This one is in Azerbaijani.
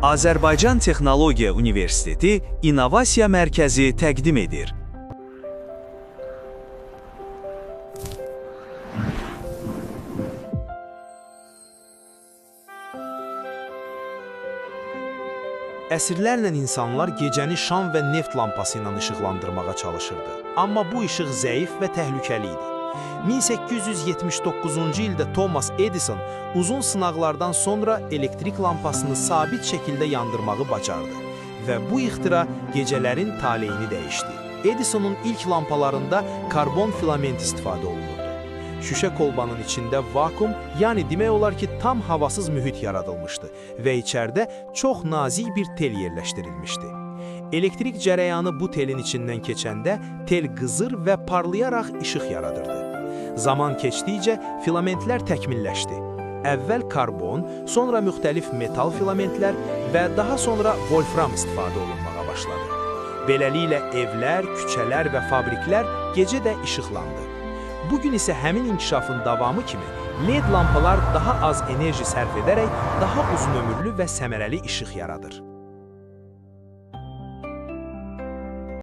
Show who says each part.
Speaker 1: Azərbaycan Texnologiya Universiteti İnnovasiya Mərkəzi təqdim edir.
Speaker 2: Əsrlərlə insanlar gecəni şam və neft lampası ilə işıqlandırmağa çalışırdı. Amma bu işıq zəif və təhlükəli idi. 1879-cu ildə Thomas Edison uzun sınaqlardan sonra elektrik lampasını sabit şəkildə yandırmağı bacardı və bu ixtira gecələrin taleyini dəyişdi. Edisonun ilk lampalarında karbon filament istifadə olunurdu. Şüşə kolbanın içində vakuum, yəni demək olar ki, tam havasız mühit yaradılmışdı və içəridə çox nazik bir tel yerləşdirilmişdi. Elektrik cərəyanı bu telin içindən keçəndə tel qızır və parlayaraq işıq yaradırdı. Zaman keçdikcə filamentlər təkmilləşdi. Əvvəl karbon, sonra müxtəlif metal filamentlər və daha sonra wolfram istifadə olunmağa başladı. Beləliklə evlər, küçələr və fabriklər gecə də işıqlandı. Bugün isə həmin inkişafın davamı kimi LED lampalar daha az enerji sərf edərək daha uzun ömürlü və səmərəli işıq yaradır.